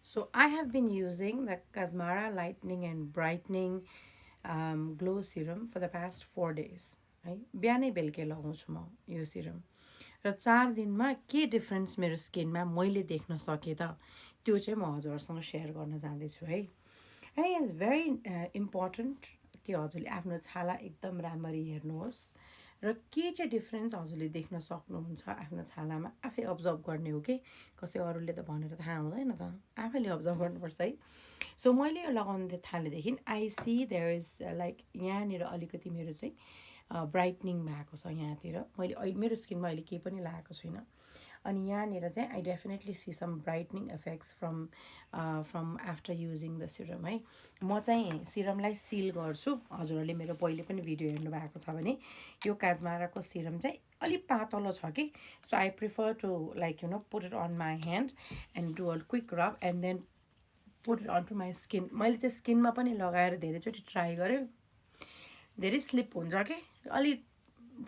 So I have been using the Kazmara Lightening and Brightening Glow Serum for the past 4 days. है बिहानै बेलुकै लगाउँछु म यो सिरम र 4 दिनमा के डिफ्रेन्स मेरो स्किनमा मैले देख्न सकेँ त त्यो चाहिँ म हजुरहरूसँग सेयर गर्न जाँदैछु है है इज भेरी इम्पोर्टेन्ट कि हजुरले आफ्नो छाला एकदम राम्ररी हेर्नुहोस् र के चाहिँ डिफ्रेन्स हजुरले देख्न सक्नुहुन्छ आफ्नो छालामा आफै अब्जर्भ गर्ने हो कि कसै अरूले त भनेर थाहा हुँदैन त आफैले अब्जर्भ गर्नुपर्छ है सो मैले यो लगाउनु थालेदेखि I see there is like यहाँनिर अलिकति मेरो चाहिँ ब्राइटनिङ भएको छ यहाँतिर मैले अहिले मेरो स्किनमा अहिले केही पनि लगाएको छुइनँ अनि यहाँनिर चाहिँ I definitely see some brightening effects from after using the serum है म चाहिँ सिरमलाई सिल गर्छु हजुरहरूले मेरो पहिले पनि भिडियो हेर्नु भएको छ भने यो काजमाराको सिरम चाहिँ अलिक पातलो छ कि so I prefer to like put it on my hand and do a quick rub and then put it on to my skin मैले चाहिँ स्किनमा पनि लगाएर धेरैचोटि ट्राई गरेँ धेरै स्लिप हुन्छ कि अलिक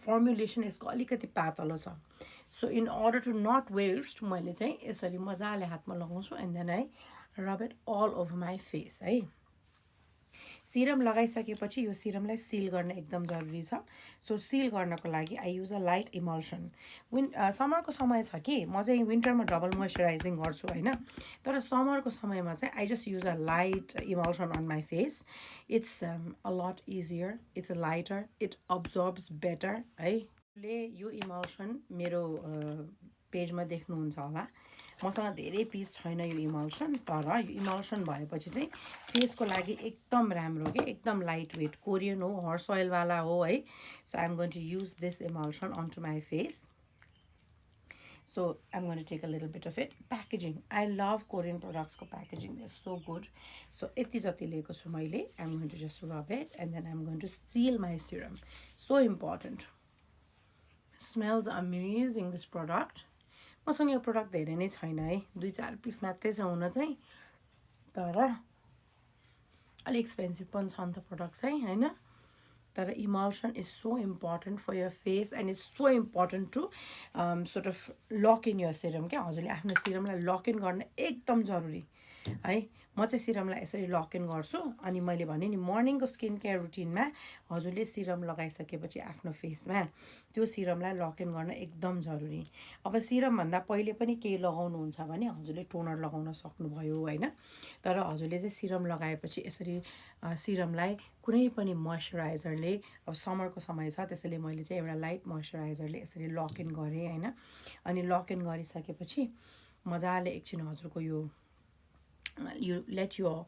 फर्मुलेसन यसको अलिकति पातलो छ so in order to not waste मैले चाहिँ यसरी मजाले हातमा लगाउँछु and then I rub it all over my face है सिरम लगाइसकेपछि यो सिरमलाई सिल गर्न एकदम जरुरी छ सो सिल गर्नको लागि I use a light emulsion समरको समय छ कि म चाहिँ विन्टरमा डबल मोइस्चराइजिङ गर्छु होइन तर समरको समयमा चाहिँ I just use a light emulsion on my face it's a lot easier it's a lighter it absorbs better है यो इमल्सन मेरो पेजमा देख्नुहुन्छ होला मसँग धेरै पिस छैन यो इमल्सन तर यो इमल्सन भएपछि चाहिँ फेसको लागि एकदम राम्रो के एकदम लाइट वेट कोरियन हो हर्स ओइलवाला हो है so I'm going to use this emulsion on to my face So I'm going to take a little bit of it. Packaging. I love Korean products. Packaging is so good. So यति जति लिएको छु मैले I'm going to just rub it and then I'm going to seal my serum. So important. Smells amazing this product. मसँग यो product धेरै नै छैन है 2-4 पिस मात्रै छ हुन चाहिँ तर अलि एक्सपेन्सिभ पनि छ नि त प्रडक्ट चाहिँ हैन तर emulsion is so important for your face and it's so important to sort of lock in your serum क्या हजुरले आफ्नो सिरमलाई लक इन गर्न एकदम जरुरी है म चाहिँ सिरमलाई यसरी लक इन गर्छु अनि मैले भने नि मर्निङको स्किन केयर रुटिनमा हजुरले सिरम लगाइसकेपछि आफ्नो फेसमा त्यो सिरमलाई लक इन गर्न एकदम जरुरी अब सिरमभन्दा पहिले पनि केही लगाउनुहुन्छ भने हजुरले टोनर लगाउन सक्नुभयो होइन तर हजुरले चाहिँ सिरम लगाएपछि यसरी सिरमलाई कुनै पनि मोइस्चराइजरले अब समरको समय छ त्यसैले मैले चाहिँ एउटा लाइट मोइस्चराइजरले यसरी लक इन गरेँ होइन अनि लक इन गरिसकेपछि मजाले एकछिन हजुरको यो you let your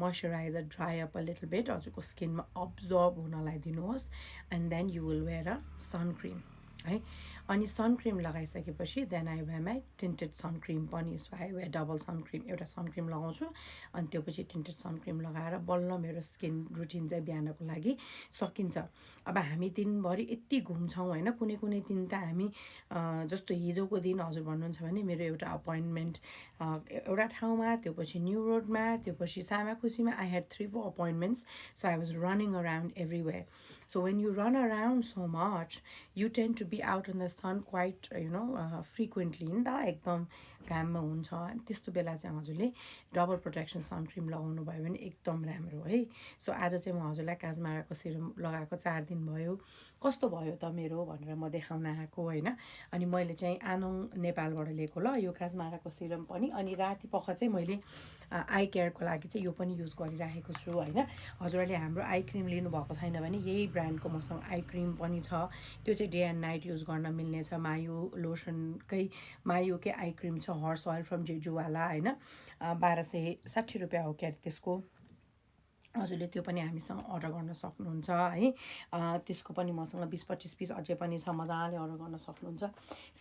moisturizer dry up a little bit हजुरको स्किनमा अब्जर्ब हुनलाई दिनुहोस् and then you will wear a sun cream है अनि सन क्रिम लगाइसकेपछि then I wear my tinted sun cream पनि so I wear double sun cream एउटा sun cream लगाउँछु अनि त्यो पछि टिन्टेड सन क्रिम लगाएर बल्ल मेरो स्किन रुटिन चाहिँ बिहानको लागि सकिन्छ अब हामी दिनभरि यति घुम्छौँ होइन कुनै कुनै दिन त हामी जस्तो हिजोको दिन हजुर भन्नुहुन्छ भने मेरो एउटा अपोइन्टमेन्ट एउटा ठाउँमा त्यो पछि न्यू रोडमा त्यो पछि सामाखुसीमा I had 3-4 appointments so I was running around everywhere so when you run around so much you tend to be out in the sun quite frequently नि त एकदम घाममा हुन्छ त्यस्तो बेला चाहिँ हजुरले डबल प्रोटेक्सन सनक्रिम लगाउनु भयो भने एकदम राम्रो है सो आज चाहिँ म हजुरलाई काजमाराको सिरम लगाएको 4 दिन भयो कस्तो भयो त मेरो भनेर म देखाउन आएको होइन अनि मैले चाहिँ आनोङ नेपालबाट लिएको ल यो काजमाराको सिरम पनि अनि राति पख चाहिँ मैले आई केयरको लागि चाहिँ यो पनि युज गरिराखेको छु होइन हजुरहरूले हाम्रो आई क्रिम लिनुभएको छैन भने यही ब्रान्डको मसँग आई क्रिम पनि छ त्यो चाहिँ डे एन्ड नाइट युज गर्न मिल्ने छ मायु लोसनकै मायुकै आई क्रिम छ हर्स ओइल फ्रम जेजुवाला होइन 1260 रुपियाँ हो क्या त्यसको हजुरले त्यो पनि हामीसँग अर्डर गर्न सक्नुहुन्छ है त्यसको पनि मसँग 20-25 पिस अझै पनि छ मजाले अर्डर गर्न सक्नुहुन्छ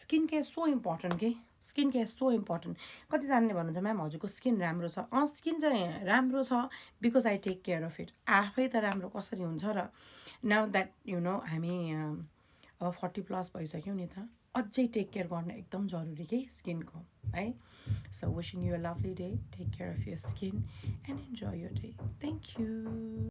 स्किन केयर सो इम्पोर्टेन्ट के स्किन केयर सो इम्पोर्टेन्ट कतिजनाले भन्नुहुन्छ म्याम हजुरको स्किन राम्रो छ स्किन चाहिँ राम्रो छ because I take care of it आफै त राम्रो कसरी हुन्छ र नाउ द्याट हामी अब 40+ भइसक्यौँ नि त अझै टेक केयर गर्न एकदम जरुरी के स्किनको है so wishing you a lovely day take care of your skin and enjoy your day thank you